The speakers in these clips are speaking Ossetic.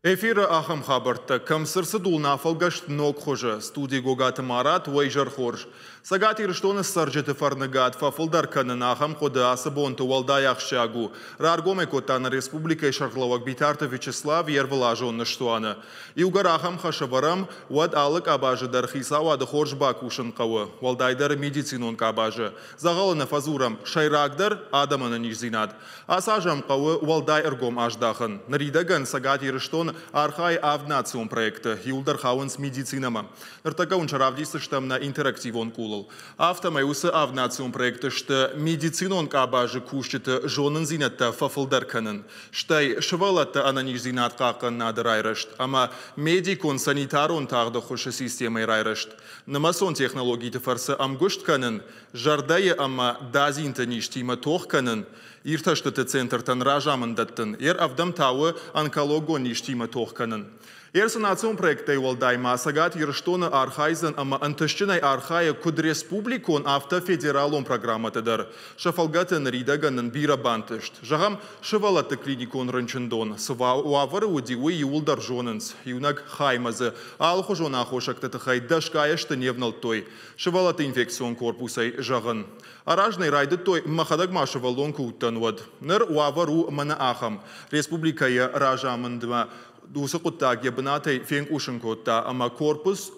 Эфиры ахӕм хабӕрттӕ, кӕм цы рцыд, уыл нӕ афӕлгӕст ног хуызы. Студийы Гогаты Марат, уӕ изӕр хорз. Цӕгат Ирыстоны цӕрджыты фӕрныгад фӕфылдӕр кӕнын, ахӕм хъуыды ацы бонты уӕлдай ахсджиаг у. Раргом ӕй кодта нӕ республикӕйы сӕргълӕууӕг Битарты Вячеслав йе рвылазон ныстуаны. Иугӕр ахӕм хӕс ӕвӕрӕм, уӕд алы къабазы дӕр хицауады хорз бакусын хъӕуы, уӕлдайдӕр медицинон къабазы. Дзӕгъӕлы нӕ фӕдзурӕм, сӕйрагдӕр, адӕмы ӕнӕниздзинад. Ацы аз ӕм хъӕуы уӕлдай ӕргом аздахын. Ныридӕгӕн Цӕгат Ирыстон архайы авд национ проекты, иуылдӕр хауынц медицинӕмӕ. Ныртӕккӕ уын сӕ равдисдзыстӕм нӕ интерактивон къулыл. Афтӕмӕй уыцы авд национ проекты сты медицинон къабазы кусджыты зонындзинӕдтӕ фӕфылдӕр кӕнын, стӕй сывӕллӕтты ӕнӕниздзинад хъахъхъӕнынады райрӕзт ӕмӕ медикон-санитарон тагъд ӕххуысы системӕйы райрӕзт, нымӕцон технологиты фӕрцы ӕмгуыст кӕнын, зӕрдӕйы ӕмӕ дадзинты низтимӕ тох кӕнын, иртӕстыты центртӕн разамынд дӕттын, йе ӕвдӕм та у онкологон низтимӕ тох кӕнын. Ерсы национ проекттӕй уӕлдай ма Цӕгат Ирыстоны архайдзӕн ӕмӕ ӕнтыстджынӕй архайы куыд республикон, афтӕ федералон программӕты дӕр. Сӕ фӕлгӕты ныридӕгӕн нын бирӕ бантыст. Зӕгъӕм, сывӕллӕтты клиникон рынчындон цы уавӕры уыди, уый иууылдӕр зонынц. Иунӕг хаймӕ дзы алыхуызон аххосӕгты тыххӕй дӕсгай ӕзты не внӕлдтой. Сывӕллӕтты инфекцион корпусӕй зӕгъын. Аразын ӕй райдыдтой, мӕхӕдӕг ма сывӕллон куы уыдтӕн, уӕд. Ныр уавӕр у мӕнӕ ахӕм. Республикӕйы разамындмӕ уыцы хъуыддаг йӕ бынатӕй фенкъусын кодта ӕмӕ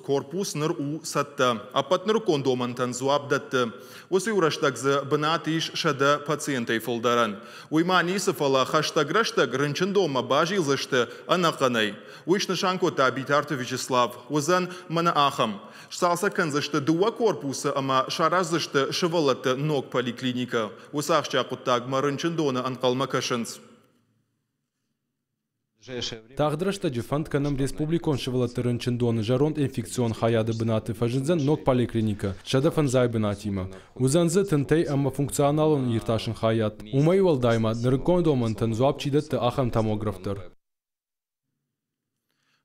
корпус ныр у цӕттӕ. Ӕппӕт нырыккон домӕнтӕн дзуапп дӕтты. Уыцы иу рӕстӕг дзы бынат ис 100 пациентӕй фылдӕрӕн. Уый ма ницы, фӕлӕ хӕстӕг рӕстӕг рынчындонмӕ базилдзысты ӕнӕхъӕнӕй. Уый снысан кодта Битарты Вячеслав. Уыдзӕн мӕнӕ ахӕм. Сцалцӕг кӕндзысты дыууӕ корпусы ӕмӕ сараздзысты сывӕллӕтты ног поликлиникӕ. Уыцы ахсджиаг хъуыддагмӕ рынчындоны ӕнхъӕлмӕ кӕсынц. Тагъд рӕстӕджы фӕнд кӕнӕм республикон сывӕллӕтты рынчындоны зӕронд инфекцион хайады бынаты фӕзындзӕн ног поликлиникӕ 105 бынатимӕ. Уыдзӕн дзы тынтӕй ӕмӕ функционалон иртасӕн хайад. Уымӕй уӕлдай ма нырыккон домӕнтӕн дзуапп чи дӕтты, ахӕм томограф дӕр.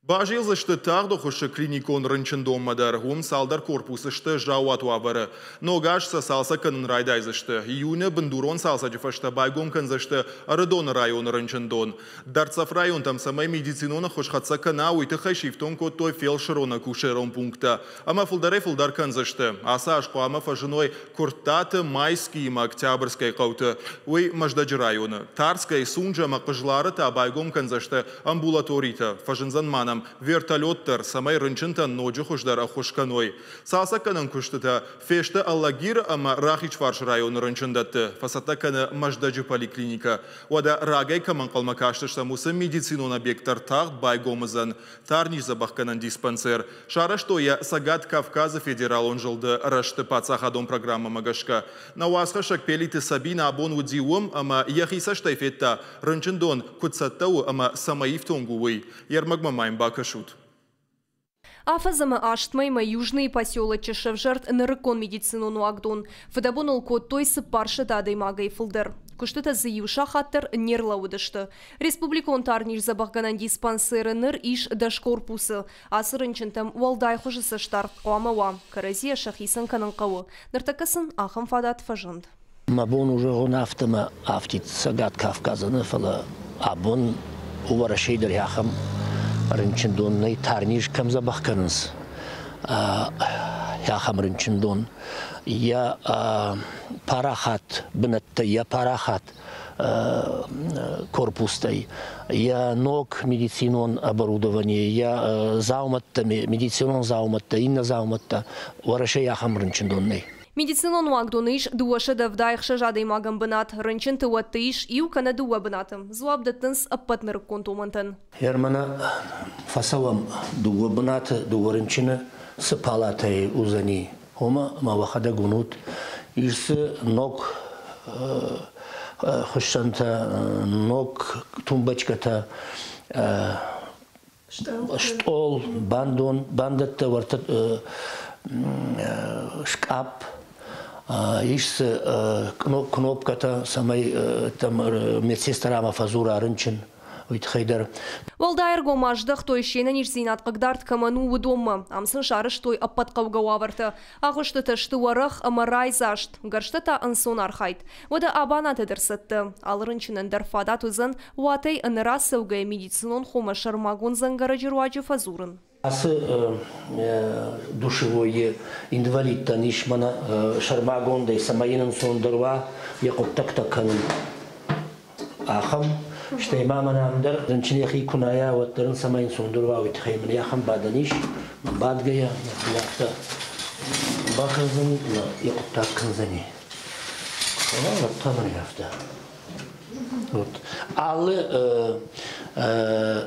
Базилдзысты тагъд ӕххуысы клиникон рынчындонмӕ дӕр. Уым цалдӕр корпусы сты заууат уавӕры. Ног аз сӕ цалцӕг кӕнын райдайдзысты. Июны бындурон цалцӕджы фӕстӕ байгом кӕндзысты Ӕрыдоны районы рынчындон. Дӕрддзӕф районтӕм цӕмӕй медицинон ӕххуыс хӕццӕ кӕна, уый тыххӕй сифтонг кодтой фелсырон-акушерон пункттӕ. Ӕмӕ фылдӕрӕй-фылдӕр кӕндзысты. Ацы аз хъуамӕ фӕзыной Куырттаты, Майскийы ӕмӕ Октябрьскӕйы хъӕуты. Уый Мӕздӕджы районы. Тарскӕйы, Сунжӕ ӕмӕ Хъызлары та байгом кӕндзысты амбулаторитӕ. Фӕзындзӕн ма нӕм вертолет дӕр, цӕмӕй рынчынтӕн ноджы хуыздӕр ӕххуыс кӕной. Цалцӕггӕнӕн куыстытӕ фесты Алагиры ӕмӕ Рахизфарсы районы рынчындӕтты. Фӕцӕттӕ кӕны Мӕздӕджы поликлиникӕ. Уӕдӕ рагӕй кӕм ӕнхъӕлмӕ кастыстӕм, уыцы медицинон объект дӕр тагъд байгом уыдзӕн. Тарниздзӕбӕхгӕнӕн диспансер. Сарӕзтой йӕ Цӕгат Кавказы федералон зылды рӕзты паддзахадон программӕмӕ гӕсгӕ. Нӕ уацхӕссӕг Пелиты Сабинӕ абон уыди уым ӕмӕ йӕхи цӕстӕй федта, рынчындон куыд цӕттӕ у ӕмӕ цӕмӕй ифтонг у, уый. Йе рмӕгмӕ ма йын бакӕсут. Афӕдз ӕмӕ 8 мӕймӕ Южныйы поселочы сӕвзӕрд нырыккон медицинон уагдон. Фыдӕбон ыл кодтой 400 адӕймагӕй фылдӕр. Куыстытӕ дзы иу сахат дӕр не рлӕууыдысты. Республикон тарниздзӕбӕхгӕнӕн диспансеры ныр ис 10 корпусы. Ацы рынчынтӕм уӕлдай хуызы цӕстдард хъуамӕ уа. Кӕрӕдзийӕ сӕхицӕн кӕнын хъӕуы. Ныртӕккӕ сын ахӕм фадат фӕзынд. Мӕ бон у зӕгъон афтӕ мӕ афтид Цӕгат Кавказы нӕ, фӕлӕ абон Уӕрӕсейы дӕр ахӕм рынчындон нӕй, тарниз кӕм дзӕбӕх кӕнынц, ахӕм рынчындон. Йӕ парахат бынӕттӕ, йӕ парахат корпустӕй, йӕ ног медицинон оборудование, йӕ дзаумӕттӕ, медицинон дзаумӕттӕ, иннӕ дзаумӕттӕ Уӕрӕсейы ахӕм рынчындон нӕй. Медицинон уагдоны ис 276 адӕймагӕн бынат. Рынчынты уӕтты ис иу кӕнӕ дыууӕ бынаты. Дзуапп дӕттынц ӕппӕт нырыккон домӕнтӕн. Германы фӕцӕуӕм дыууӕ бынаты, дыууӕ рынчыны цы палатӕйы уыдзӕни, уымӕ ӕмӕ уӕхӕдӕг уынут, ис дзы ног хуыссӕнтӕ, ног тумбочкӕтӕ, стъол, бандон, бандӕттӕ, уӕртӕ скъапп, ис дзы кнопкӕтӕ, цӕмӕй там медсестрамӕ фӕдзура рынчын. уый тыххӕй дӕр. Уӕлдай ӕргом аздӕхтой, се нӕниздзинад хъыгдард кӕмӕн у, уыдонмӕ. Ам сын сарӕзтой ӕппӕт хъӕугӕ уавӕртӕ. Агъуыстытӕ сты уӕрӕх ӕмӕ райдзаст, гӕрзтӕ та ӕнцон архайд. Уӕдӕ абанатӕ дӕр цӕттӕ. Алы рынчынӕн дӕр фадат уыдзӕн уатӕй ӕнӕрацӕугӕйӕ медицинон хомӕ сӕрмагонд дзӕнгӕрӕджы руаджы фӕдзурын. Ацы душевойы инвалидтӕн ис мӕнӕ сӕрмагондӕй, цӕмӕй йын ӕнцондӕр уа йӕ хъуыддӕгтӕ кӕнын. Ахӕм, стӕй ма мӕнӕ ам дӕр рынчын йӕхи куы найа, уӕддӕр ын цӕмӕй ӕнцондӕр уа, уый тыххӕй мын ахӕм бадӕн ис. Бадгӕйӕ йӕхи афтӕ бакӕндзӕни ӕмӕ йӕ хъуыддаг кӕндзӕни. Уӕд та мын афтӕ. Вот. Алы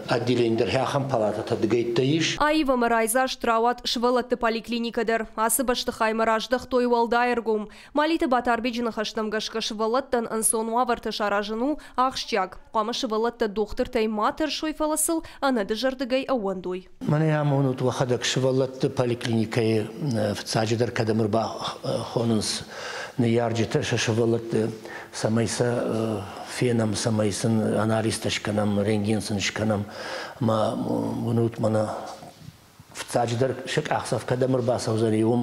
отделение дӕр ахӕм палатӕтӕ дыгӕйттӕ ис. Аив ӕмӕ райдзаст рауад сывӕллӕтты поликлиникӕ дӕр. Ацы бӕстыхаймӕ раздӕхтой уӕлдай ӕргом. Малиты Батарбеджы ныхӕстӕм гӕсгӕ сывӕллӕттӕн ӕнцон уавӕртӕ саразын у ахсджиаг. Хъуамӕ сывӕллӕттӕ дохтыртӕй ма тӕрсой, фӕлӕ сыл ӕнӕдызӕрдыгӕй ӕууӕндой. Мӕнӕ амонут уӕхӕдӕг сывӕллӕтты поликлиникӕйы фыццаджыдӕр кӕдӕм ӕрбахонынц ныййарджытӕ сӕ сывӕллӕтты, цӕмӕй сӕ фенӕм, цӕмӕй сын анализтӕ скӕнӕм, рентген сын скӕнӕм. Ӕмӕ уынут мӕнӕ фыццаджыдӕр сӕ къахдзӕф кӕдӕм ӕрбацӕудзӕни, уым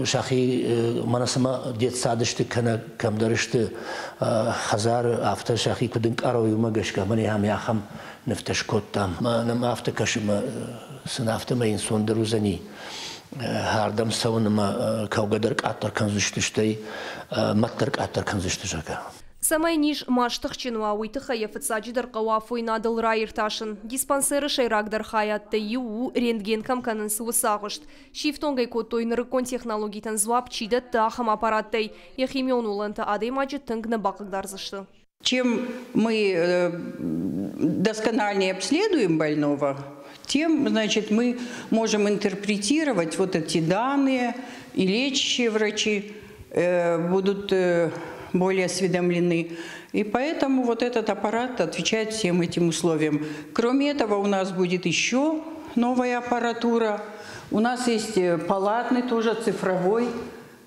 сӕхи мӕнӕ цыма детсады сты кӕнӕ кӕмдӕр сты хӕдзары, афтӕ сӕхи куыд ӕнкъарой, уымӕ гӕсгӕ мӕнӕ ам ахӕм нывтӕ скодтам. Мӕнӕ афтӕ кӕсы, мӕ сын афтӕмӕй ӕнцондӕр уыдзӕни ардӕм цӕуын ӕмӕ кӕугӕ дӕр къаддӕр кӕндзысты, стӕй мӕт дӕр къаддӕр кӕндзысты, зӕгъгӕ. Цӕмӕй низ ма стыхджын уа, уый тыххӕй йӕ фыццаджыдӕр хъӕуы афойнадыл раиртасын. Диспансеры сӕйрагдӕр хайадтӕй иу у, рентген кӕм кӕнынц, уыцы агъуыст. Сифтонг ӕй кодтой нырыккон технологитӕн дзуапп чи дӕтты, ахӕм аппараттӕй. Йӕ химион уылӕнтӕ адӕймаджы тынг нӕ бахъыгдардзысты. Чем мы доскональнее обследуем больного, тем, значит, мы можем интерпретировать вот эти данные, и лечащие врачи будут более осведомлены. И поэтому вот этот аппарат отвечает всем этим условиям. Кроме этого, у нас будет еще новая аппаратура. У нас есть палатный тоже цифровой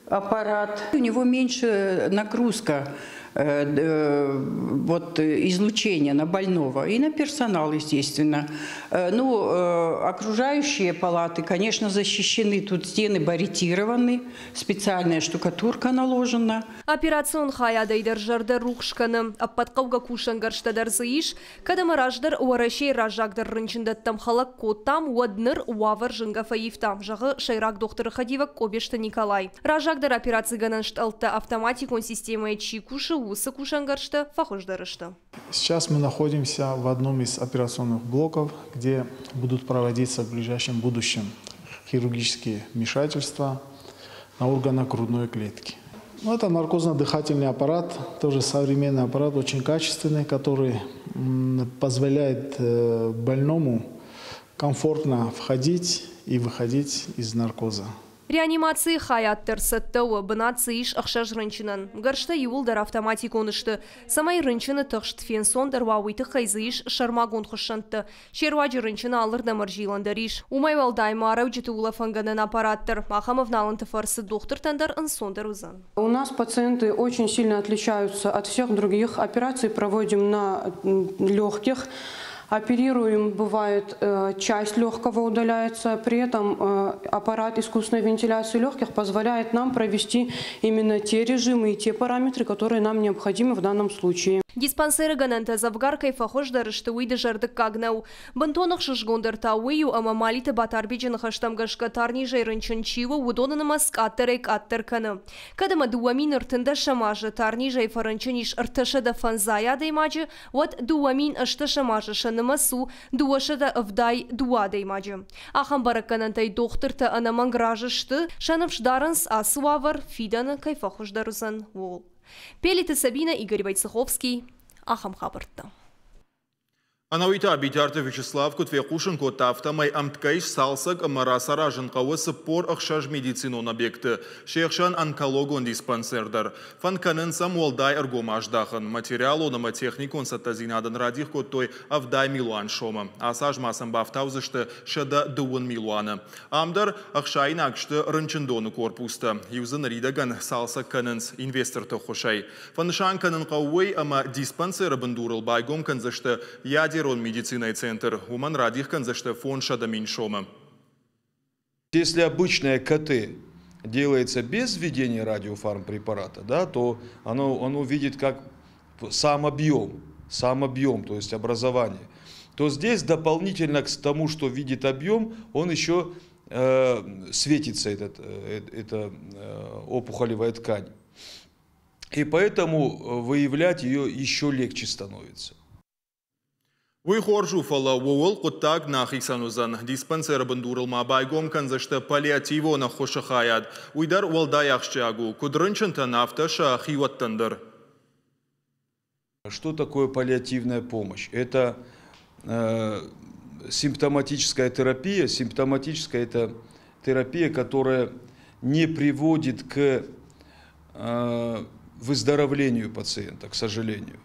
аппарат. У него меньше нагрузка вот, излучения на больного и на персонал, естественно. Ну, окружающие палаты, конечно, защищены. Тут стены баритированы, специальная штукатурка наложена. Операцион хайадӕй дӕр зӕрдӕ рухс кӕны. Ӕппӕт хъӕугӕ кусӕнгӕрзтӕ дӕр дзы ис. Кӕд ӕмӕ раздӕр Уӕрӕсейы раззагдӕр рынчындӕттӕм хӕлӕг кодтам, уӕд ныр уавӕр зынгӕ фӕивта, зӕгъы сӕйраг дохтыры хӕдивӕг Къобесты Николай. Раззагдӕр операцигӕнӕн стъӕлттӕ автоматикон системӕйы чи кусы, уыцы кусӕнгӕрзтӕ фӕхуыздӕр сты. Сейчас мы находимся в одном из операционных блоков, где будут проводиться в ближайшем будущем хирургические вмешательства на органах грудной клетки. Ну, это наркозно-дыхательный аппарат, тоже современный аппарат, очень качественный, который позволяет больному комфортно входить и выходить из наркоза. Реанимацийы хайад дӕр цӕттӕ у, бынат дзы ис 6 рынчынӕн. Гӕрзтӕ иууылдӕр автоматикон сты. Цӕмӕй рынчыны тыхст фенцондӕр уа, уый тыххӕй дзы ис сӕрмагонд хуыссӕнтӕ. Се руаджы рынчыны алырдӕм ӕрзилӕн дӕр ис. Уымӕй уӕлдай ма рӕуджыты улӕфӕнгӕнӕн аппарат дӕр. Ахӕм авналӕнты фӕрцы дохтыртӕн дӕр ӕнцондӕр уыдзӕн. У нас пациенты очень сильно отличаются от всех других. Операции проводим на легких. Оперируем, бывает, часть легкого удаляется, при этом аппарат искусственной вентиляции легких позволяет нам провести именно те режимы и те параметры, которые нам необходимы в данном случае. Диспансеры гӕнӕнтӕ дзӕвгар кӕй фӕхуыздӕр сты, уый дызӕрдыггаг нӕу. Бынтон ӕхсызгондӕр та уый у, ӕмӕ Малиты Батарбеджы ныхӕстӕм гӕсгӕ тарнизӕй рынчын чи у, уыдоны нымӕц къаддӕрӕй къаддӕр кӕны. Кӕд ӕмӕ 2013 азы тарнизӕй фӕрынчын ис 350 адӕймаджы, уӕд 2018 азы сӕ нымӕц у 272 адӕймаджы. Ахӕм бӕрӕггӕнӕнтӕй дохтыртӕ ӕнӕмӕнг разы сты, сӕ ныфс дарынц, ацы уавӕр фидӕны кӕй фӕхуыздӕр уыдзӕн, ууыл. Пелиты Сабина, Игорь Войцеховский. Ахӕм хабӕрттӕ. Ӕнӕуи та Битарты Вячеслав куыд фехъусын кодта, афтӕмӕй ӕмткӕй сцалцӕг ӕмӕ рацаразын хъӕуы 46 медицинон объекты, се хсӕн онкологон диспансер дӕр. Фӕнд кӕнынц ӕм уӕлдай ӕргом аздахын. Материалон ӕмӕ техникон цӕттӕдзинадӕн радих кодтой 70 милуан сомы. Ацы аз ма сӕм бафтаудзысты 120 милуаны. Ам дӕр ӕхсаинаг сты рынчындоны корпустӕ. Иу дзы ныридӕгӕн цалцӕг кӕнынц инвесторты ӕххуысӕй. Фӕнысан кӕнын хъӕуы уый, ӕмӕ диспансеры бындурыл байгом кӕндзысты ядерон медицинӕйы центр. Уымӕн радих кӕндзысты 500 000 сомы. Если обычное КТ делается без введения радиофармпрепарата, да, то оно видит как сам объем, то есть образование, то здесь дополнительно к тому, что видит объем, он еще светится, эта опухолевая ткань. И поэтому выявлять ее еще легче становится. Уый хорз у, фӕлӕ ууыл хъуыддаг нӕ ахицӕн уыдзӕн. Диспансеры бындурыл ма байгом кӕндзысты паллиативон ӕххуысы хайад. Уый дӕр уӕлдай ахсджиаг у, куыд рынчынтӕн, афтӕ сӕ хиуӕттӕн дӕр. Что такое паллиативная помощь? Это симптоматическая терапия. Симптоматическая – это терапия, которая не приводит к выздоровлению пациента, к сожалению,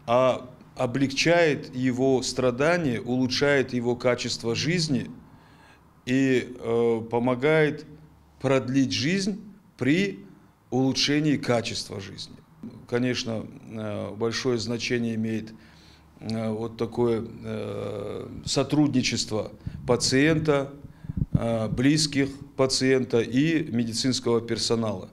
а облегчает его страдания, улучшает его качество жизни и помогает продлить жизнь при улучшении качества жизни. Конечно, большое значение имеет вот такое сотрудничество пациента, близких пациента и медицинского персонала.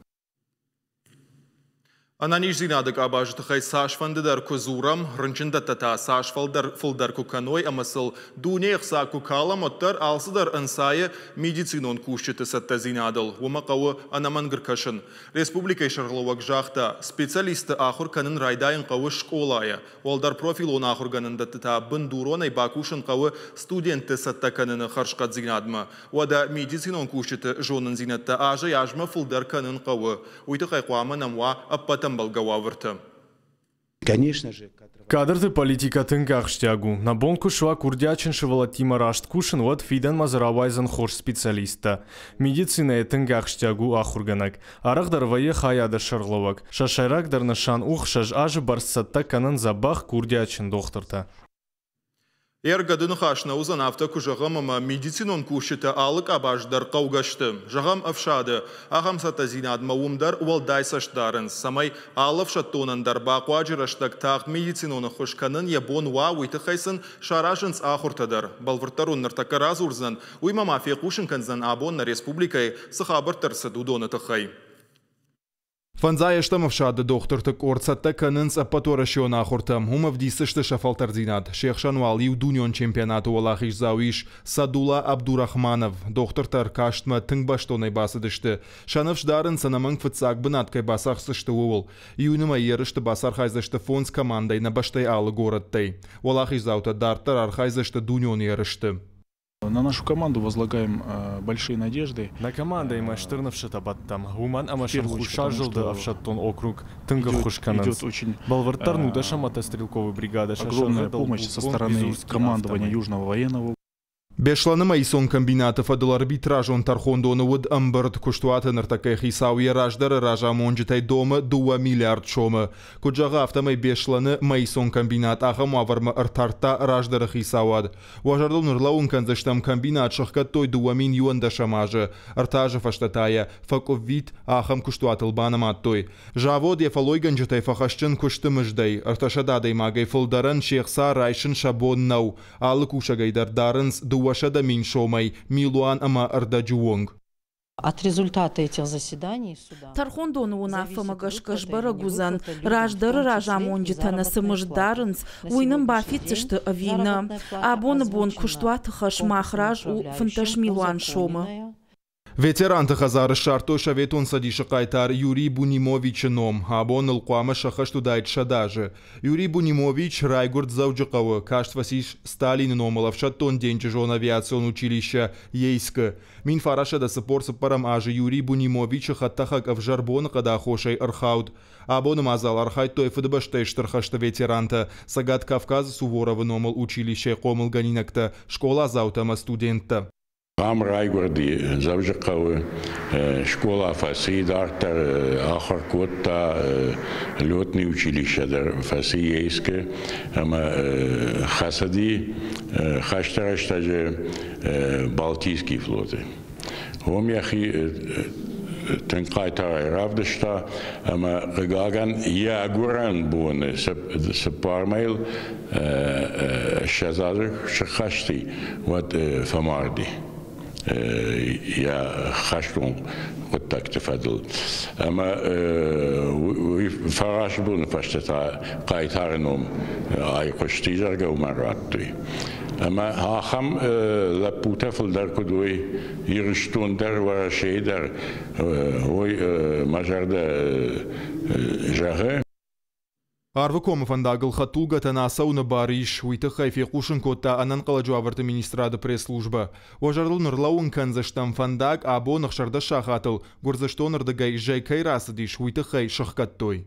Ӕнӕниздзинады къабазы тыххӕй цасфӕнды дӕр куы дзурӕм, рынчындӕттӕ та цас фылдӕр куы кӕной ӕмӕ сыл дуне ӕхца куы калӕм, уӕддӕр алцыдӕр ӕнцайы медицинон кусджыты цӕттӕдзинадыл. Уымӕ хъӕуы ӕнӕмӕнг ӕркӕсын. Республикӕйы сӕргълӕууӕг загъта, специалистты ахуыр кӕнын райдайын хъӕуы скъолайӕ. Уӕлдӕр профилон ахуыргӕнӕндӕтты та бындуронӕй бакусын хъӕуы студентты цӕттӕ кӕныны хӕрзхъӕддзинадмӕ. Уӕдӕ медицинон кусджыты зонындзинӕдтӕ азӕй-азмӕ фылдӕр кӕнын хъӕуы. Уый тыххӕй хъуамӕ нӕм уа ӕппӕт ӕмбӕлгӕ уавӕртӕ. Конечно же. Кадрты политикӕ тынг ахсджиаг у. Нӕ бон куы суа курдиатджын сывӕллӕттимӕ раст кусын, уӕд фидӕнмӕ дзы рауайдзӕн хорз специалисттӕ. Медицинӕйы тынг ахсджиаг у ахуыргӕнӕг. Арӕхдӕр вӕййы хайады сӕргълӕууӕг. Сӕ сӕйрагдӕр нысан у 6 азы бӕрц цӕттӕ кӕнын дзӕбӕх курдиатджын дохтыртӕ. Гӕды ныхас нӕ уыдзӕн, афтӕ куы зӕгъӕм, ӕмӕ медицинон кусджытӕ алы къабаз дӕр хъӕугӕ сты. Зӕгъӕм, ӕфсады. Ахӕм цӕттӕдзинадмӕ уым дӕр уӕлдай цӕст дарынц, цӕмӕй алы ӕфсӕддонӕн дӕр бахъуаджы рӕстӕг тагъд медицинон ӕххуыс кӕнын йӕ бон уа, уый тыххӕй сын саразынц ахуыртӕ дӕр. Бӕлвырддӕр уын ныртӕккӕ радзурдзӕн, уый ма фехъусын кӕндзӕн, абон нӕ республикӕйы цы хабӕрттӕ ӕрцыд, уыдоны тыххӕй. 58 ӕфсады дохтырты къорд цӕттӕ кӕнынц ӕппӕтуӕрӕсеон ахуыртӕм. Уым ӕвдисдзысты сӕ фӕлтӕрддзинад. Се хсӕн уал иу дунеон чемпионаты уӕлахиздзау ис Садула Абдурахманов. Дохтыртӕ ӕркастмӕ тынг бӕстонӕй бацыдысты. Сӕ ныфс дарынц, ӕнӕмӕнг фыццаг бынат кӕй бацахсдзысты, ууыл. Июны мӕйы ерысты бацархайдзысты фондз командӕй нӕ бӕстӕйы алы горӕттӕй. Уӕлахиздзаутӕ дарддӕр архайдзысты дунеон ерысты. На нашу команду возлагаем большие надежды. Нӕ командӕимӕ стыр ныфсытӕ бӕттӕм, уымӕн ӕмӕ сӕм Хуссар зылды ӕфсӕддон округ тынг ӕххуыс кӕнынц. Бӕлвырддӕр 19-ӕм мотострелковый бригадӕ сӕ Огромная помощь со стороны командования Южного военного. Беслӕны маисон комбинаты фӕдыл арбитражон тӕрхондоны уыд ӕмбырд. Куыстуаты ныртӕккӕйы хицау йӕ раздӕры разамонджытӕй домы 2 миллиард сомы. Куыд зӕгъы, афтӕмӕй Беслӕны маисон комбинат ахӕм уавӕрмӕ ӕртардта раздӕры хицауад. Уӕ зӕрдыл ӕрлӕууын кӕндзыстӕм, комбинат сӕхгӕдтой 2011 азы. 3 азы фӕстӕ та йӕ фӕкъуыввитт ахӕм куыстуатыл банымадтой. Завод йӕ фӕллойгӕнджытӕй фӕхӕсджын куысты мыздӕй. 300 адӕймагӕй фылдӕрӕн се хца райсын сӕ бон нӕу. Алы кусӕгӕй дӕр дарынц 200 000 сомӕй 1,5 милуаны онг. От результата этих заседаний суда Тӕрхондоны уынаффӕмӕ гӕсгӕ сбӕрӕг уыдзӕн, раздӕры разамонджытӕ нӕ цы мызд дарынц, уый нын бафиддзысты ӕви нӕ. Абоны бон куыстуаты хӕс мах раз у 15 милуан сомы. Ветеранты хӕдзары ссардтой Советон Цӕдисы хъайтар Юрий Бунимовичы ном. Абон ыл хъуамӕ сӕххӕст уыдаид 100 азы. Юрий Бунимович райгуырд Дзӕуджыхъӕуы, каст фӕцис Сталины номыл ӕфсӕддон-денджызон авиацион училище Ейскы. 1944 азы Юрий Бунимовичы хӕдтӕхӕг ӕвзӕр боныхъӕды аххосӕй ӕрхауд. Абоны мадзал архайдтой Фыдыбӕстӕйы Стыр хӕсты ветерантӕ, Цӕгат Кавказы Суворовы номыл училищейы хъомылгӕнинӕгтӕ, скъоладзаутӕ ӕмӕ студенттӕ. Ам райгуырди Дзӕуджыхъӕуы, скъола фӕци, дарддӕр ахуыр кодта летный училище дӕр фӕци Ейскы ӕмӕ хӕцыди хӕсты рӕстӕджы Балтийский флоты. Уым йӕхи тынг хъайтарӕй равдыста ӕмӕ, хъыгагӕн, йӕ гуырӕн боны цыппар мӕйыл 20 азы сыххӕсти, уӕд фӕмарди йӕ хӕстон хъуыддӕгты фӕдыл. Ӕмӕ уый фараст боны фӕстӕ та хъайтары ном айхъуысти, зӕгъгӕ, уымӕн радтой. Ӕмӕ ахӕм лӕппутӕ фылдӕр куыд уой Ирыстон дӕр, Уӕрӕсейы дӕр, уый мӕ зӕрдӕ зӕгъы. Арвыкомы фӕндагыл хӕдтулгӕтӕн ацӕуыны бар ис, уый тыххӕй фехъусын кодта Ӕнӕнхъӕлӕджы уавӕрты министрады пресс-службӕ. Уӕ зӕрдыл ныллӕууын кӕндзыстӕм, фӕндаг абон 16 сахатыл Гуырдзыстоны рдыгӕй зӕй кӕй рацыдис, уый тыххӕй сыхгӕдтой.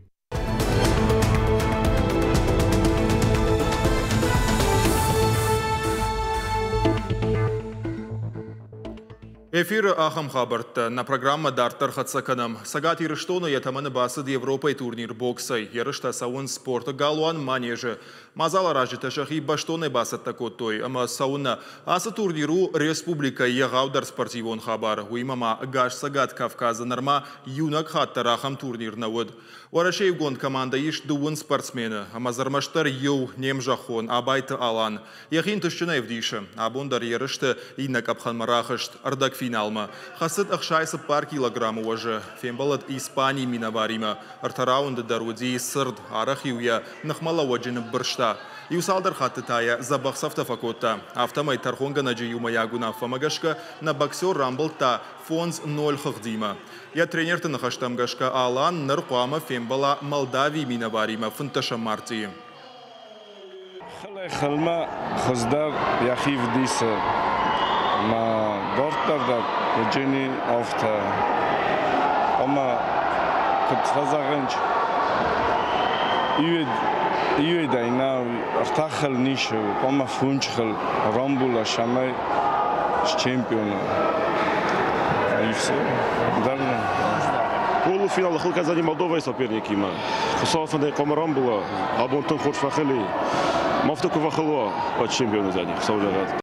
Эфиры ахӕм хабӕрттӕ. Нӕ программӕ дарддӕр хӕццӕ кӕнӕм. Цӕгат Ирыстоны йӕ тӕмӕны бацыд Европӕйы турнир боксӕй. Ерыстӕ цӕуынц спорты галуан Манежы. Мадзаларазджытӕ сӕхи бӕстонӕй бацӕттӕ кодтой ӕмӕ цӕуыннӕ. Ацы турнир у республикӕйы егъаудӕр спортивон хабар. Уыимӕ ма ӕгас Цӕгат Кавказы нырма иунӕг хатт дӕр ахӕм турнир нӕ уыд. Уӕрӕсейы иугонд командӕйы ис дыууын спортсмены ӕмӕ дзы ӕрмӕстдӕр иу не мзӕххон Абайты Алан. Йӕхи ӕнтыстджынӕй ӕвдисы. Абон дӕр ерысты иннӕ къӕпхӕнмӕ рахызт ӕрдӕгфиналмӕ. Хӕцыд 64 килограммы уӕзы. Фембӕлыд Испанийы минӕваримӕ. Ӕртӕ раунды дӕр уыди цырд, арӕх-иу йӕ ныхмӕлӕууӕджы ныббырста. Иу цалдӕр хатты та йӕ дзӕбӕх цӕфтӕ фӕкодта. Афтӕмӕй тӕрхонгӕнӕджы иумӕйаг уынаффӕмӕ гӕсгӕ нӕ боксер рамбылдта 5-0 хыгъдимӕ. Йӕ тренерты ныхӕстӕм гӕсгӕ Алан ныр хъуамӕ фембӕла Молдавийы минӕваримӕ 15 мартъийы. Хылӕй-хылмӕ хуыздӕр йӕхи вдисы, ӕмӕ дарддӕр дӕр Евгений афтӕ. Ӕмӕ куыд фӕзӕгъынц, иуӕй нӕ ӕртӕ хыл нисы, хъуамӕ фондз хыл рамбула, цӕмӕй счемпион уа. И все. Дальше. Полуфиналы хыл кӕндзӕни Молдовӕйы соперникимӕ. Хуыцауы фӕндӕй хъуамӕ рамбула. Абон тынг хорз фӕхыл и. Ма афтӕ куы фӕхыл уа, уӕд чемпион уыдзӕни, Хуыцау зӕгъӕд.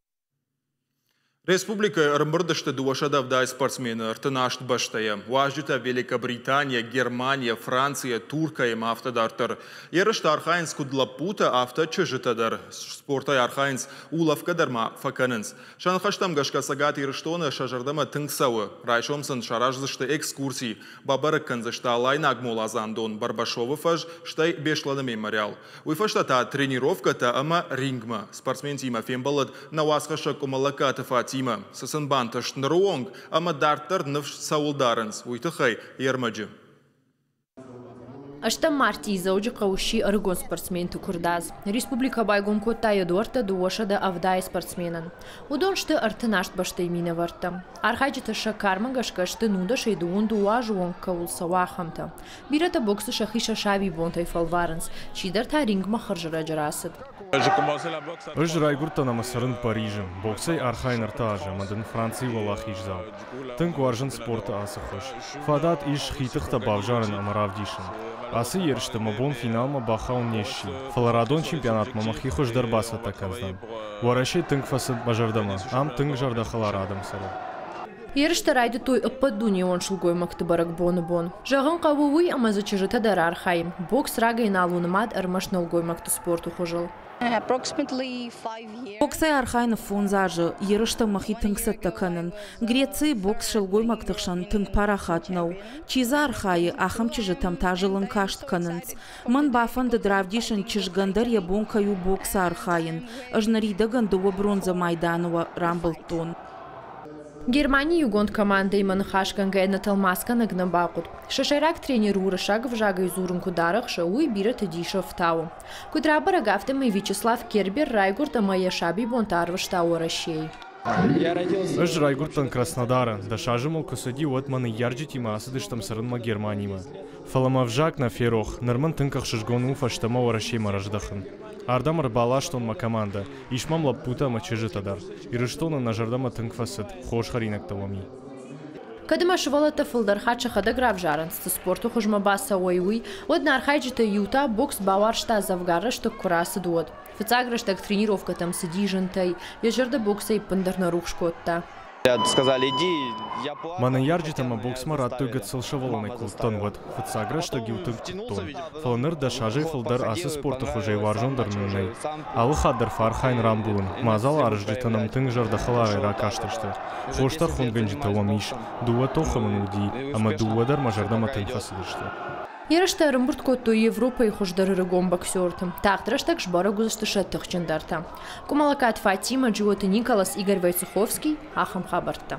Республикӕйы ӕрӕмбырд сты 270 спортсмены 38 бӕстӕйӕ. Уазджытӕ Великобританийӕ, Германийӕ, Францийӕ, Туркӕй ӕмӕ афтӕ дарддӕр. Ерысты архайынц куыд лӕппутӕ, афтӕ чызджытӕ дӕр. Спортӕй архайынц, улӕфгӕ дӕр ма фӕкӕнынц. Сӕ ныхӕстӕм гӕсгӕ Цӕгат Ирыстоны сӕ зӕрдӕмӕ тынг цӕуы. Райсом сын сараздзысты экскурси. Бабӕрӕг кӕндзысты Алайнаг моладзандон, Барбашовы фӕз, стӕй Беслӕны мемориал. Уый фӕстӕ та тренировкӕтӕ ӕмӕ рингмӕ. Спортсментимӕ фембӕлыд нӕ уацхӕссӕг Къуымӕллӕгкаты Фатимӕ. Цы сын бантыст ныры онг ӕмӕ дарддӕр ныфс цӕуыл дарынц, уый тыххӕй йе рмӕджы. Ӕстӕм мартъийы Дзӕуджыхъӕуы сси ӕрыгон спортсменты куырдадз. Республикӕ байгом кодта йӕ дуӕрттӕ 270 спортсменӕн. Уыдон сты 38 бӕстӕйы минӕвӕрттӕ. Архайджытӕ сӕ кармӕ гӕсгӕ сты нудӕсӕй дыууын дыууӕ азы онг кӕуыл цӕуы, ахӕмтӕ. Бирӕтӕ боксы сӕхи сӕ сабибонтӕй фӕлварынц, чидӕр та рингмӕ хӕрзӕрӕджы рацыд. Ӕз райгуырдтӕн ӕмӕ цӕрын Парижы. Боксӕй архайын ӕртӕ азы ӕмӕ дын Францийы уӕлахиздзау. Тынг уарзын спорты ацы хуыз. Фадат ис хи тыхтӕ бавзарын ӕмӕ равдисын. Ацы ерысты мӕ бон финалмӕ бахауын не сси, фӕлӕ радон чемпионатмӕ мӕхи хуыздӕр бацӕттӕ кӕндзӕн. Уӕрӕсе тынг фӕцыд мӕ зӕрдӕмӕ, ам тынг зӕрдӕхӕлар адӕм цӕры. Ерыстӕ райдыдтой ӕппӕтдунеон сылгоймӕгты бӕрӕгбоны бон. Зӕгъын хъӕуы уый, ӕмӕ дзы чызджытӕ дӕр архайы. Бокс рагӕй нал у нымад ӕрмӕст нӕлгоймӕгты спорты хуызыл. Боксӕй архайын фондз азы, ерыстӕм мӕхи тынг цӕттӕ кӕнын. Грецийы бокс сылгоймӕгты хсӕн тынг парахат нӕу. Чи дзы архайы, ахӕм чызджытӕм та зылын каст кӕнынц. Мӕн бафӕндыд равдисын, чызгӕн дӕр йӕ бон кӕй у боксы архайын. Ӕз ныридӕгӕн дыууӕ бронзӕ майданы рамбылдтон. Германийы иугонд командӕимӕ ныхасгӕнгӕйӕ нӕ тӕлмацгӕнӕг нӕ бахъуыд. Сӕ сӕйраг тренер уырыссаг ӕвзагӕй дзурын куыд арӕхсы, уый бирӕты дисы ӕфтауы. Куыд рабӕрӕг, афтӕмӕй Вячеслав Кербер райгуырд ӕмӕ йӕ сабибонтӕ арвыста Уӕрӕсейы. Ӕз райгуырдтӕн Краснодары. 10 азы мыл куы цыди, уӕд мӕ ныййарджытимӕ ацыдыстӕм цӕрынмӕ Германимӕ. Фӕлӕ мӕ ӕвзаг нӕ ферох, ныр мын тынг ӕхсызгон у фӕстӕмӕ Уӕрӕсемӕ рыздӕхын. Ардӕм ӕрбаластон мӕ командӕ, ис мӕм лӕппутӕ ӕмӕ чызджытӕ дӕр. Ирыстоны нӕ зӕрдӕмӕ тынг фӕцыд, хорз хӕринӕгтӕ уӕм и. Кӕд ӕмӕ сывӕллӕттӕ фылдӕр хатт сӕхӕдӕг равзарынц, цы спорты хуызмӕ бацӕуой, уый, уӕд нӕ архайджытӕй иу та бокс бауарзта дзӕвгар рӕстӕг куы рацыд, уӕд. Фыццаг рӕстӕг тренировкӕтӕм цыди зынтӕй, йӕ зӕрдӕ боксӕй ӕппындӕр нӕ рухс кодта. Мӕ ныййарджытӕ мӕ боксмӕ радтой гыццыл сывӕллонӕй куы уыдтӕн, уӕд. Фыццаг рӕстӕг-иу тынг куыдтон, фӕлӕ ныр 10 азӕй фылдӕр ацы спорты хуызӕй уарзондӕр мын нӕй. Алы хатт дӕр фӕархайын рамбулын, мадзал аразджытӕ нӕм тынг зӕрдӕхӕларӕй ракастысты. Хорз тӕрхонгӕнджытӕ уӕм ис, дыууӕ тохы мын уыди, ӕмӕ дыууӕ дӕр мӕ зӕрдӕмӕ тынг фӕцыдысты. Ерыстӕ ӕрӕмбырд кодтой Европӕйы хуыздӕр ӕрыгон боксерты. Тагъд рӕстӕг сбӕрӕг уыдзысты сӕ тыхджындӕртӕ. Къуымӕлӕгкаты Фатимӕ, Джиоты Николас, Игорь Войцеховский. Ахӕм хабӕрттӕ.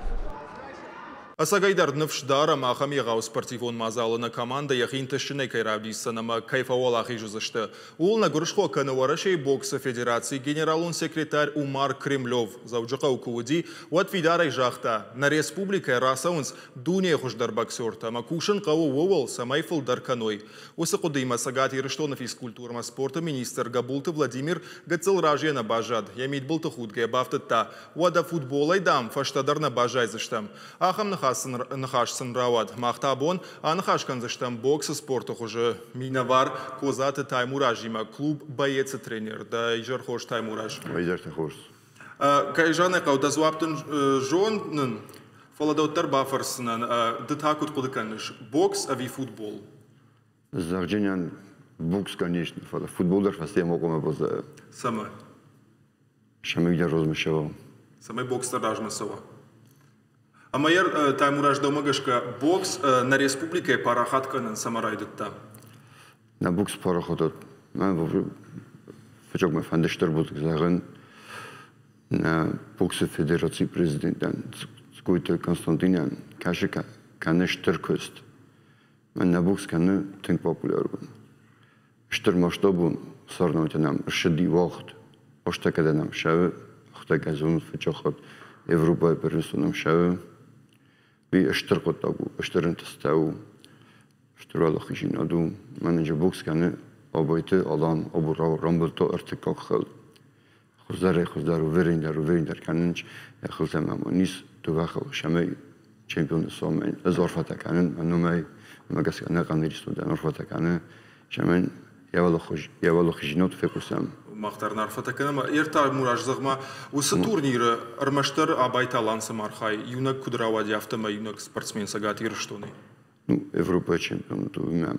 Ӕцӕгӕйдӕр ныфс дарӕм, ахӕм егъау спортивон мадзалы нӕ командӕ йӕхи ӕнтыстджынӕй кӕй равдисдзӕн ӕмӕ кӕй фӕуӕлахиз уыдзысты. Ууыл нӕ гуырысхо кӕны Уӕрӕсейы боксы федерацийы генералон секретарь Умар Кремлев. Дзӕуджыхъӕуы куы уыди, уӕд фидарӕй загъта, нӕ республикӕйӕ рацӕуынц дунейы хуыздӕр боксертӕ ӕмӕ кусын хъӕуы ууыл, цӕмӕй фылдӕр кӕной. Уыцы хъуыдыимӕ Цӕгат Ирыстоны физкультурӕ ӕмӕ спорты министр Гӕбулты Владимир гыццыл разыйӕ нӕ баззад. Йӕ мидбылты худгӕ бафтыдта, уӕдӕ футболӕй, дам, фӕстӕдӕр нӕ баззайдзыстӕм. Ахӕм ныхас сын рауад. Мах та абон аныхас кӕндзыстӕм боксы спорты хуызы минӕвар Козаты Таймуразимӕ, клуб «Боец»-ы тренер. Дӕ изӕр хорз, Таймураз. Изӕртӕ хорз. Кӕй зӕгъын ӕй хъӕуы, дӕ дзуапп дын зонын, фӕлӕ дӕ уӕддӕр бафӕрсдзынӕн, ды та куыд хъуыды кӕныс, бокс ӕви футбол? Зӕгъджынӕн бокс, конечно, фӕлӕ футбол дӕр фӕстейӕ ма хъуамӕ баззайа. Цӕмӕ? Цӕмӕй дӕр размӕ цӕуа. Цӕмӕй бокс дӕр размӕ цӕуа. Ӕмӕ йӕ Таймураз, дӕумӕ гӕсгӕ, бокс нӕ республикӕйы парахат кӕнын цӕмӕ райдыдта? Нӕ бокс парахат мӕ фыццаг мӕ фӕнды стыр бузныг зӕгъын нӕ боксы федерацийы президентӕн Цгойты Константинӕн, кӕсы кӕны стыр куыст. Нӕ бокс кӕны тынг популярон. Стыр масштабон соревнованиятӕ нӕм ссыди уагъд. Ӕстӕкӕдӕ нӕм ссӕуы, ӕхтӕгӕ зонут фыццаг хатт Европӕйы первенство нӕм ссӕуы. Уый стыр хъуыддаг у, стыр ӕнтыстытӕ у, стыр уӕлахиздзинад у. Мӕнӕ бокс кӕны Абайты Алан абон рамбылдта ӕртыккаг хал. Хуыздӕрӕй-хуыздӕр, уверендӕр-уверендӕр кӕнынц йӕ хылтӕ ӕмӕ ма ис дыууӕ хылы, цӕмӕй чемпионы суа. Ӕз арфӕтӕ кӕнын мӕ номӕй, уымӕ гӕсгӕ ӕнӕхъӕн Ирыстон дӕр арфӕтӕ кӕны, цӕмӕн йӕ уӕлахиздзинад фехъусӕм. Мах дӕр ын арфӕтӕ кӕнӕм. Ӕртӕ Мураз, зӕгъ-ма, уыцы турниры ӕрмӕстдӕр Абайты Алан цӕмӕ архайы? Иунӕг куыд рауади, афтӕмӕй иунӕг спортсмен Цӕгат Ирыстонӕй? Ну, Европӕйы чемпионат у, уымӕ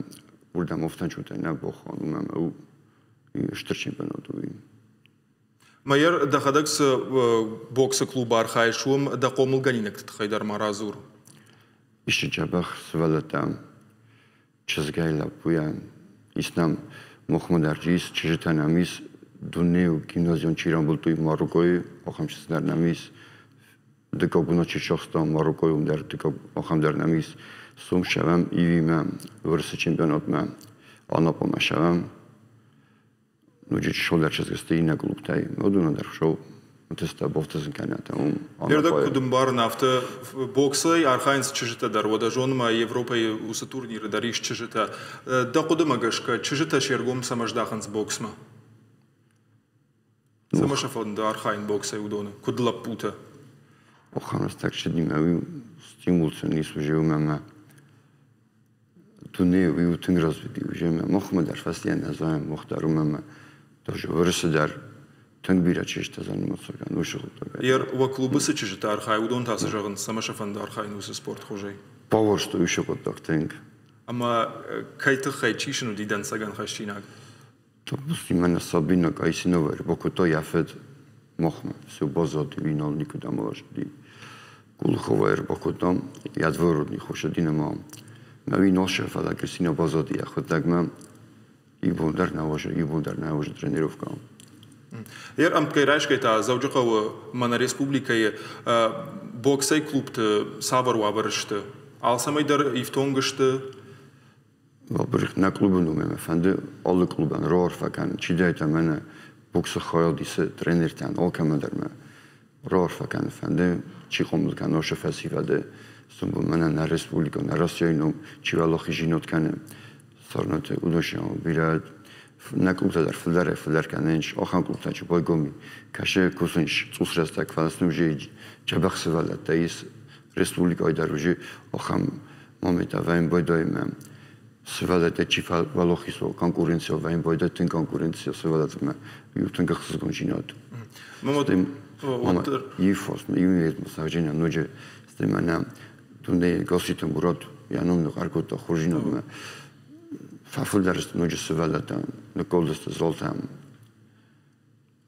уырдӕм офтанчутӕ нӕ бахон, уымӕ у стыр чемпионат у. Майор, дӕхӕдӕг цы боксы клубы архайыс, уым дӕ хъомылгӕнинӕгты тыххӕй дӕр ма радзур. Исты дзӕбӕх сывӕллӕттӕ, чызгӕй, лӕппуйӕ. Ис нӕм махмӕ дӕр ис, чызджытӕ нӕм ис, дунейы гимназион чи рамбылдтой Мароккойы, ахӕм чызг дӕр нӕм ис. Дыккаг бынат чи сахста Мароккойы, уым дӕр дыккаг ахӕм дӕр нӕм ис. Сом ссӕуӕм Ивимӕ, Уырысы чемпионатмӕ, Анапамӕ ссӕуӕм. Ноджы чысылдӕр чызг сты иннӕ клубтӕй. Уыдонӕн дӕр шоу ӕнтыстытӕ бафтыдзын кӕнӕт. Уым Ӕрдӕг куыд ӕмбарын, афтӕ боксӕй архайынц чызджытӕ дӕр. Уӕдӕ зонынмӕ Европӕйы уыцы турниры дӕр ис чызджытӕ. Дӕ хъуыдымӕ гӕсгӕ, чызджытӕ се ргом цӕмӕ здахынц боксмӕ? Цӕмӕ сӕ фӕнды архайын боксӕй уыдоны, куыд лӕппутӕ? Охӕм рӕстӕг цыди мӕ стимул сын ис уже уымӕ ӕмӕ дунейы уый у тынг развитый уже ӕмӕ махмӕ дӕр фӕстийӕ нӕ зонӕм, мах дӕр уымӕ ӕмӕ даже Уырысы дӕр тынг бирӕ чызджытӕ заниматься кӕны уыцы хъуыддагӕй. Уӕ клубы цы чызджытӕ архайы, уыдон та цы зӕгъынц, цӕмӕ сӕ фӕнды архайын уыцы спортхуызӕй? Бауарзтой уыцы хъуыддаг тынг. Ӕмӕ кӕй тыххӕй, чи сын уыди дӕнцӕгӕн хӕссинаг? Допустим, Сабина Кайсинова ӕрбакодта йӕ фыд махмӕ, все баззад, уый нал никуыдӕм аласыди. Кулыхова ӕрбакодтам, йӕ двоюродный хосыди ӕмӕ мӕ уый нал фӕлӕ Кристина баззади йӕхӕдӕгмӕ. Иу бон дӕр нӕ уазы, иу бон дӕр нӕ уазы тренировкӕ. Ер ӕмткӕй райсгӕ та Дзӕуджыхъӕуы мӕнӕ республикӕйы Боксӕй клубты цавӕр уавӕры сты? Алцӕмӕй дӕр ифтонг сты? Во-первых, нӕ клубы номӕй мӕ фӕнды алы клубӕн раарфӕ кӕнын, чидӕртӕ мӕнӕ боксы хайад исы тренертӕн, алкӕмӕн дӕр мӕ раарфӕ кӕнын фӕнды, чи хъомыл кӕны уыцы фӕсивӕды, мӕнӕ нӕ республикӕ, нӕ Россияйы ном чи уӕлахизинад кӕны, сӕрнаты уыдон бирӕ нӕ клубтӕ дӕр фылдӕрӕй-фылдӕр кӕнынц, ахӕм клубтӕ чи байгом и, кӕсы кусынц цъус рӕстӕг, фӕлӕ сын уже дзӕбӕх сывӕллӕттӕ ис республикӕйы дӕр уже ахӕм момент ӕвӕрын байдайы сывӕллӕттӕ чи фӕуӕлахиз уа конкуренцийыл вӕййын байдайы тынг конкуренцийыл сывӕллӕттимӕ иу тынг ӕхсызгондзинад. Иу иу сарджинӕ ноджы стӕй мӕнӕ дунейы Гасситы Мурат йӕ ном ныхъӕр кодта хорздзинадмӕ. Фӕфылдӕр сты ноджы сывӕллӕттӕ, ныккалдысты залтӕм.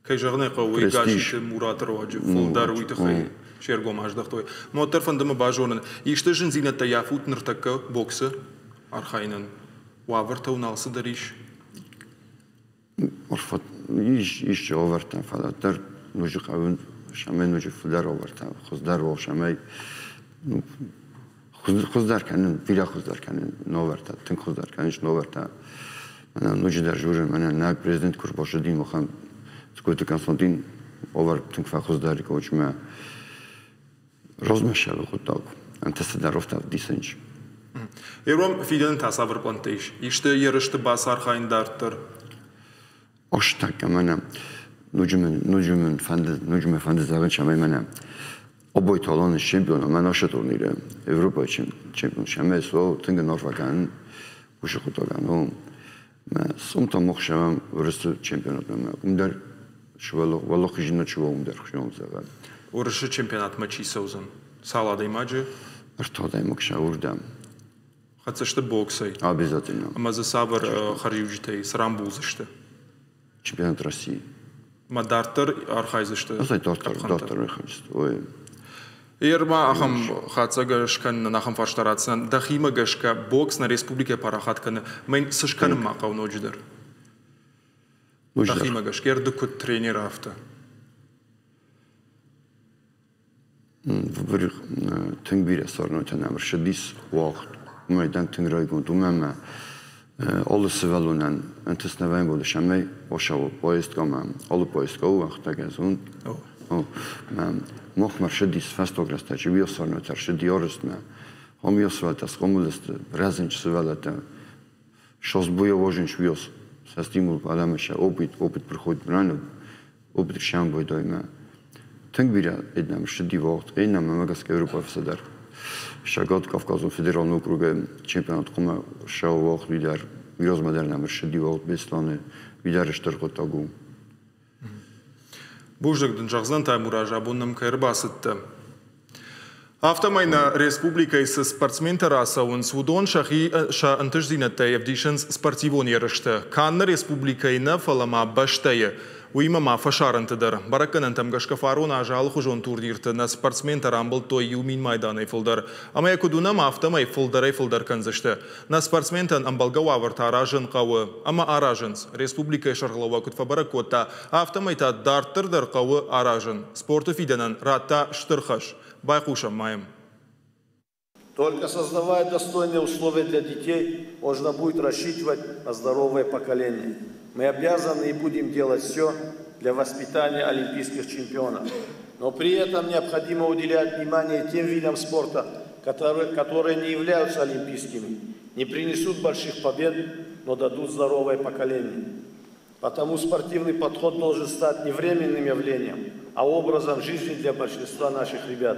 Кӕй зӕгъын ӕй хъӕуы, уый Гасситы Мураты руаджы фылдӕр уый тыххӕй се ргом аздӕхтой. Уӕддӕр фӕнды мӕ базонын, исты зындзинӕдтӕ йафут ныртӕккӕ боксы архайынӕн? Уавӕртӕ уын алцыдӕр ис? Ис, ис уавӕртӕ, фӕлӕ дӕр ноджы хъӕуы цӕмӕй ноджы фылдӕр уавӕртӕ, хуыздӕр уа, цӕмӕй хуыздӕр кӕнын, бирӕ хуыздӕр кӕнын уавӕртӕ, тынг хуыздӕр кӕнынц уавӕртӕ. Мӕнӕ ноджыдӕр дзурын, мӕнӕ нӕ президент куы ӕрбацыди, махӕн Цгойты Константин уавӕр тынг фӕхуыздӕр и, короче, размӕ ссӕуы хъуыддаг, ӕнтысты дӕр афтӕ ӕвдисынц. Ирон фидӕны та цавӕр пълӕнттӕ ис? Исты ерысты бацархайын дарддӕр? Ӕстӕккӕ мӕнӕ ноджы мын ноджы мын фӕнды ноджы мӕ фӕнды зӕгъын, цӕмӕй мӕнӕ Обойты Аланы чемпион ӕмӕ нашы турниры Европӕйы чемпион цӕмӕй суа, тынг ын арфӕ кӕнын уыцы хъуыддагӕн. Ну, мӕ сом та мах сӕвӕм Уырысы чемпионатмӕ мӕ уым дӕр уӕлахизинад чи уа, уым дӕр хуызӕн зӕгъӕм. Уырысы чемпионатмӕ чи цӕудзӕн? Цал адӕймаджы? Ӕртӕ адӕймаг сӕ уырдӕм. Хӕцдзысты боксӕй? Обязательно. Ӕмӕ дзы цавӕр хӕрзиуджытӕй цы рамбулдзысты? Чемпионат России. Ма дарддӕр архайдзысты? Дарддӕр, дарддӕр архайдзысты, ой. Ерма ахӕм хатдзӕг скӕнынӕн ахӕм фарста ратдзынӕн. Дӕхимӕ гӕсгӕ бокс нӕ республикӕйы парахат кӕны. Мӕн цы скӕнын ма хъӕуы ноджыдӕр? Дӕхимӕ гӕсгӕ, ды куыд тренер, афтӕ. Тынг бирӕ сӕрнотӕ нӕм ӕрцыдис уагъд. Уымӕй дӕн тынг райгонд, уымӕн ӕмӕ алы сывӕллонӕн ӕнтыст нӕ вӕййы боны цӕмӕй осауы поездкӕмӕ, алы поездкӕ у ӕхтӕгӕзон. Махмӕ ӕрцыдис фӕстаг рӕстӕджы уый сӕрнотӕ ӕрцыди арӕзтмӕ. Ам йӕ сывӕллӕттӕ схъомыл сты, рӕзынц сывӕллӕттӕ. Шосбуя ложен швиос. Со стимул адӕмы сӕ опыт, опыт приходит рано, опыт сӕмбойдоймӕ. Тынг бирӕ эднӕм ссыди уагъд, иннӕм ӕмӕ гӕсгӕ Европӕйы фӕцыдӕр. Цӕгат Кавказон федералон округы чемпионат хъуамӕ ссӕуа уагъд уый дӕр. Уый размӕ дӕр нӕм ссыди уагъд Беслӕны, уый дӕр стыр хъуыддаг у. Бузныг дын зӕгъдзӕн, Таймураз, абон нӕм кӕй ӕрбацыдтӕ. Афтӕмӕй нӕ республикӕйы цы спортсментӕ рацӕуынц, уыдон сӕхи сӕ ӕнтыстдзинӕдтӕй ӕвдисынц спортивон ерысты. Канд нӕ республикӕйы нӕ, фӕлӕ ма бӕстӕйы. Уыимӕ ма фӕсарӕнты дӕр. Бӕрӕггӕнӕнтӕм гӕсгӕ фарон азы алыхуызон турнирты нӕ спортсментӕ рамбылдтой 1000 майданӕй фылдӕр. Ӕмӕ йӕ куыд уынӕм, афтӕмӕй фылдӕрӕй-фылдӕр кӕндзысты. Нӕ спортсментӕн ӕмбӕлгӕ уавӕртӕ аразын хъӕуы. Ӕмӕ аразынц. Республикӕйы сӕргълӕууӕг куыд фӕбӕрӕг кодта, афтӕмӕй та дарддӕр дӕр хъӕуы аразын. Спорты фидӕнӕн радта стыр хӕс. Байхъусӕм ма йӕм. Только создавая достойные условия для детей, можно будет рассчитывать на здоровое поколение. Мы обязаны и будем делать все для воспитания олимпийских чемпионов. Но при этом необходимо уделять внимание тем видам спорта, которые не являются олимпийскими, не принесут больших побед, но дадут здоровое поколение. Потому спортивный подход должен стать не временным явлением, а образом жизни для большинства наших ребят.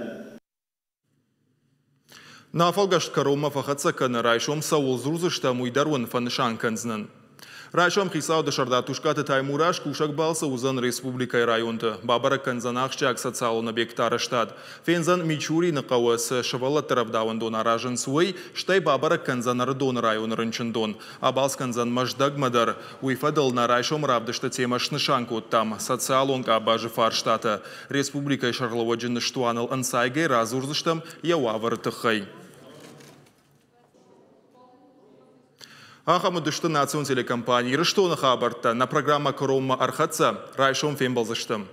Нӕ афӕлгӕст кӕронмӕ фӕхӕццӕ кӕны, райсом цӕуыл дзурдзыстӕм, уый дӕр уын фӕнысан кӕндзынӕн. Райсом хицауады сӕрдар Тускъаты Таймураз кусӕг балцы уыдзӕн республикӕйы районты. Бабӕрӕг кӕндзӕн ахсджиаг социалон объектты арӕзтад. Фендзӕн Мичурины хъӕуы цы сывӕллӕтты рӕвдауӕндон аразынц, уый, стӕй бабӕрӕг кӕндзӕн Ӕрыдоны районы рынчындон. Абалц кӕндзӕн Мӕздӕгмӕ дӕр. Уый фӕдыл нӕ райсомы равдысты темӕ снысан кодтам социалон къабазы фарстатӕ. Республикӕйы сӕргълӕууӕджы ныстуаныл ӕнцайгӕ радзурдзыстӕм йӕ уавӕры тыххӕй. Ахӕм уыдысты национ телекомпани Ирыстоны хабӕрттӕ. Нӕ программӕ кӕронмӕ ӕрхӕццӕ. Райсом фембӕлдзыстӕм.